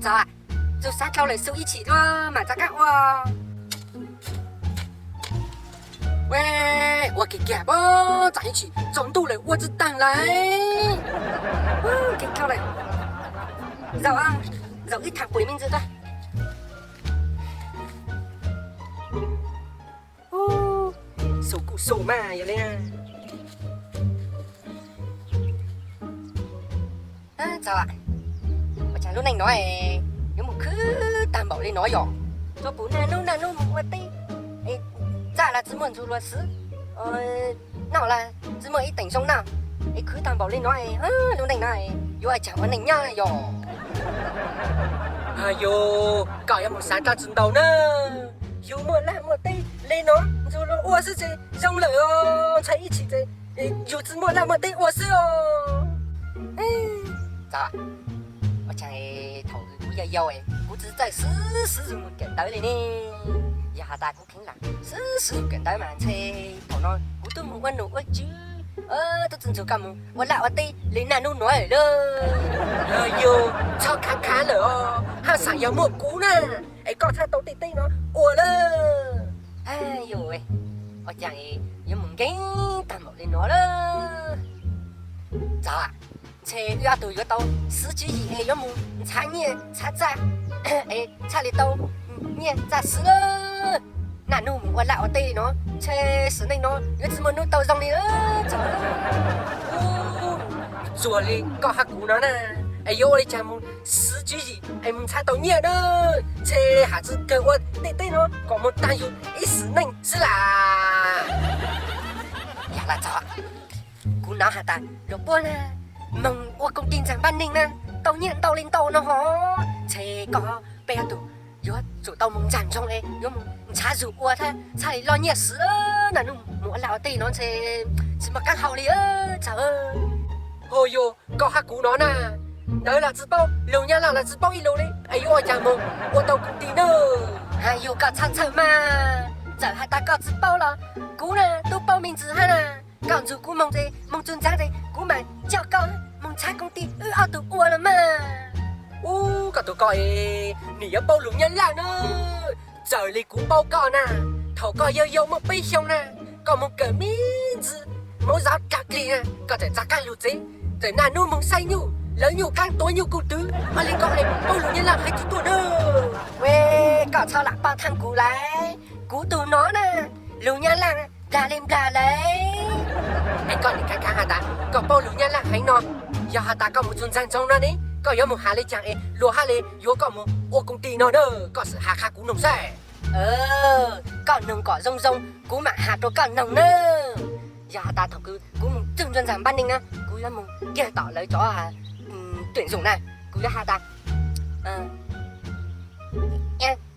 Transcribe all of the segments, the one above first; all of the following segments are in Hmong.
Txaus, txaus, xav dhau lawm xu ib chim dua mam rov qab ua. Ua kiag kiag pab, txaus ib chim tsaus ntuj lawm ua tsis taag lawm. Kev dhau lawm, zaum, zaum wb tham pum me ntsis dua. Xu kuj xu mas yog li. Txaus, ua cas lub neej no yuav mus khwv tag npaum li no yom? Tsuas pum naj nub naj nub mus ua teb, txaj los tsis muaj ntxuag luag xwb, noj los tsis muaj ib teem zoo noj, es khwv tag npaum li no, lub neej no yuav ua cas ua neej nyob yom? Yus, koj yuav mus xav dab tsi ntau na. Yus muaj laj muaj teb li no, ntxuag luag ua xwb ces zoo lawm os, ntshai ib chim ces yus tsis muaj laj muaj teb ua xwb os. Txaus, ua cas thaum kuv yau yau kuv tsis txawj swv swv zus mus kawm ntawv li ne? Yog has tas kuv kheev lam swv swv zus kawm ntawv mas ntshe thaum no kuv twb mus ua nom ua tswv, twb tsis ntxuag koj mus ua laj ua teb li naj nub nuav lawm. Yus txhob khav khav lawm os, haj xav yog muaj kuv na, es koj txhaj tau tej teb no ua lawm. Yus, ua cas yuav mus nkeeg tag npaum li no lawm? Txaus, ntshe wb ob tug yuav tau xwv tswv yim es yuav mus ntshav nyiaj ntshav txaj, es txhaj li tau nyiaj txaj xwv lawm. Naj nub mus ua laj ua teb li no, ntshe sim neej no yuav tsis muaj nub tau zoo li lawm. Txaus, txuas li koj hab kuv no na, es yuav ua li cas mus xwv tswv yim es mus ntshav tau nyiaj na? Ntshe has tsis kawg ua tej teb no kom mus tag yus ib sim neej xwb las. Yog las txaus, kuv nov has tas luag puab na, moog ua koom tis ntxaag npab neeg na, tau nyiaj ntau li ntau no hov. Ntshe koj peb ob tug yuav tsum tau moog ntxaag ntsoog es yuav mus ntshav zug ua thab txhaj li loj nyiaj xwb. Naj nub mus ua laj ua teb no ntshe tsis muaj qaab hau li. Txaus, ho yog koj hab kuv no na, ntawv los tsis paub, lug nyab laj los tsis paub ib lus li, es yuav ua cas moog ua tau koom tis na? Has yus koj txhob txhawj mas, txawm has tas koj tsis paub los kuv na tub paub me ntsis hab na. Koj nrug kuv moog ces moog txug ntxaag ces kuv mam coj koj moog ntshav koom tis wb ob tug ua los mas. Ub, koj tug koj es, nwg yuav paub lug nyab laj na. Txawm li kuv paub koj na, thaum koj yau yau muaj peb xyoo na, koj moog kawm me ntsis, moog zov dlaag kig na, koj txawm txav qaab lug tsev, txawm naj nub moog saib nyuj, lawv nyuj qaab tuav nyuj kuj twv, ua li koj es paub lug nyab laj hais tsis tuaj na. Ua, koj txhob lam poj thaaj kuv lawm, kuv tug no na, lug nyab laj nplaag li nplaag lawm. Es koj nim khav khav has tas koj paub lug nyab laj heev no, yog has tas koj mus txug ntxaag ntsoog no ne, koj yuav mus has li caag es luag hab li yuav koj mus ua koom tis no na, koj sim has qha kuv noog saib. Koj noog kom zoo zoo, kuv mam has rua koj noog na. Yog has tas thaum kws kuv mus txug ntua ntxaag npab neeg na, kuv yuav mus kiag tom lawv cov tuyển dụng na, kuv yuav has tas,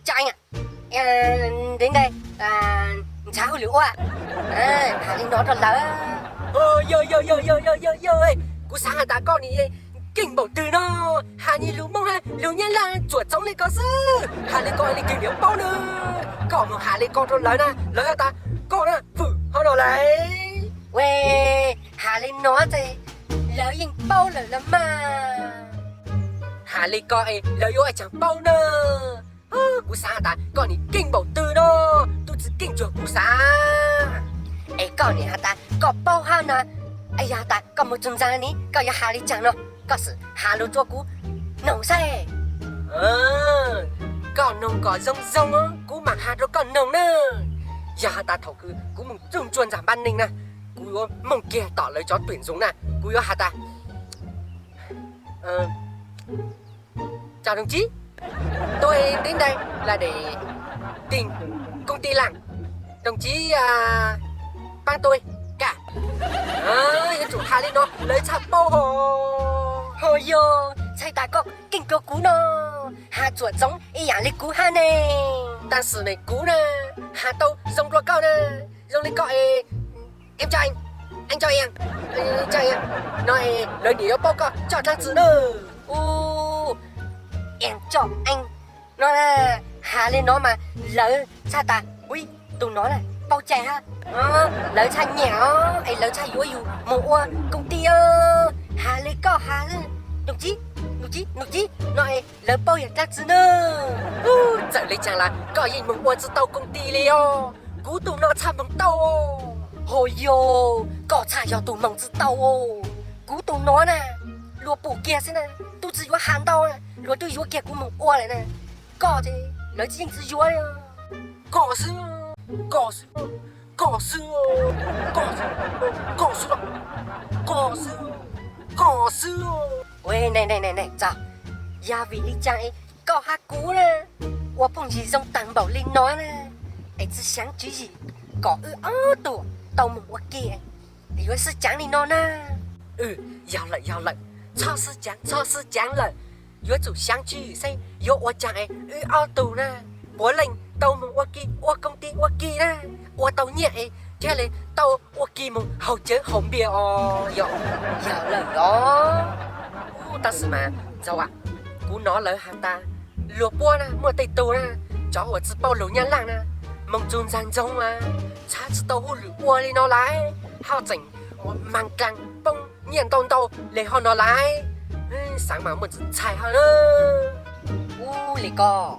coj, ntev ntev, ntshav hauj lwm ua, has li no rua lawv. Yog, yog, yog, yog, yog, yog, kuv xaav has tas koj nim keej npaum twg no, has nyuas lug Moob hab lug Nyab Laj tsuam txoov li ko xwb, has li ko leej twg nim paub na. Koj mus has li ko rua lawv na, lawv has tas koj na fwm hov no lawm. Ua, has li no ces lawv yeej paub lawm los mas. Has li ko es lawv yuav ua caag paub na. Kuv xaav has tas koj nim keej npaum twg no, tub tsi keej cuag kuv xaav. Es koj nim has tas koj paub hab na, es yog has tas koj mus txug ntxaag ni koj yuav has li caag no, koj sim has lug rua kuv noog saib. Koj noog kom zoo zoo, kuv mam has rua koj noog na. Yog has tas thaum kws kuv mus txug ntua ntxaag npab neeg na, kuv yuav moog kiag tom lawv cov tuyển dụng na, kuv yuav has tas, chào đồng chí, tôi đến đây là để tìm công ty làm. Đồng chí, à, bán tôi cả. Yuav tsum has li no lawv txhaj paub hos. Hos yog, txhais tas koj keej rua kuv no, has tsuam txoov ib yaam li kuv hab ne. Tab sis ne kuv na, has tau zoo rua koj na, zoo li koj es, em chào anh, anh chào em, chào em, no es lawv nim yuav paub koj coj dlaab tsi na. Ub, em chào anh no, has li no mas lawv txhaj tas, ui, tug no na paub cai hab, lawv txhaj nyiam os, es lawv txhaj yuav yug moog ua công ty os. Has li koj has, đồng chí, Nus Cib, Nus Cib, no es lawv paub yog dlaab tsi na? Txawm le caag lawm koj yeej moog ua tsi tau koom tis le os. Kuv tug no txhaj moog tau. Ho yog, koj txhaj yog tug moog tsi tau. Kuv tug no na, luag pum kiag xwb na, tub tsi yuav has ntau, luag tub yuav kiag kuv moog ua lawm na. Koj ces lawv tsi yeej tsi yuav li. Koj xwb, koj xwb, koj xwb, koj xwb, koj xwb, koj xwb, koj xwb. Ua, ne ne ne, txog, yog vim li caag es koj hab kuv na ua phooj ywg zoo taag npaum li no na, es tsi xyaav tswv yim kom wb ob tug tau moog ua ke, yuav sib caav li no na? Yog lawm, yog lawm, txhob sib caav, txhob sib caav lawm. Yuav tsum xyaav tswv yim seb yuav ua caag es wb ob tug na puav leej tau moog ua ke, ua koom tis ua ke na, ua tau nyiaj es thiaj le tau ua ke moog haus cawv haus npias os. Yog, yog lawm os. Tab sis mas Ntxoov a, kuv nov lawv has tas luag puab na muaj tej tug na, cov uas tsi paub lug Nyab Laaj na, moog txug ntxag ntxoov mas txhab tsi tau hauj lwm ua li no lawm, ho tseem ua maag dlaag poob nyiaj ntau ntau le ho no lawm. Xaav mas muaj txim ntxhais hab na. Ub, le koj,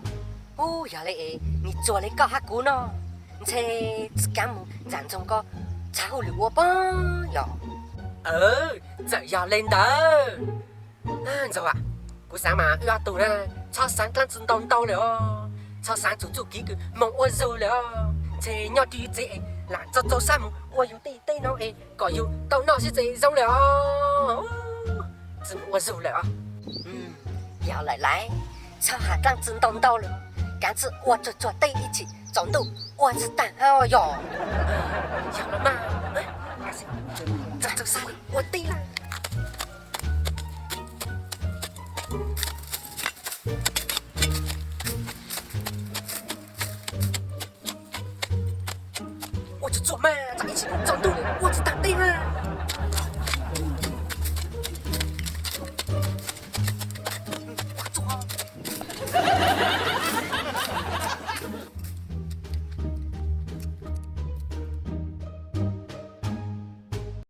ub, yog le es nwg txuag le koj hab kuv no, ntshe tsi kaav moog ntxag ntxoov koj txhab hauj lwm ua pob yog. Txawm yog le ntawd, Ntxoov a, kuv xaav mas wb ob tug na txhob xaav dlaab tsi ntau ntau lawm os, txhob xaav txug txuj kev kws moog ua zug lawm os. Ntshe nyob rua yug tsev es lam txaus txaus sab moog ua yug tej teb no es kom yug tau noj sib txwv zoo lawm os. Tsi moog ua zug lawm os. Yog lawm laiv, txhob has dlaab tsi ntau ntau lawm, kaav tsi ua tsuag tsuag tej ib chim tsaus ntuj ua tsi taag hab yog. Yog los mas, txaus txaus sab ua teb lawm.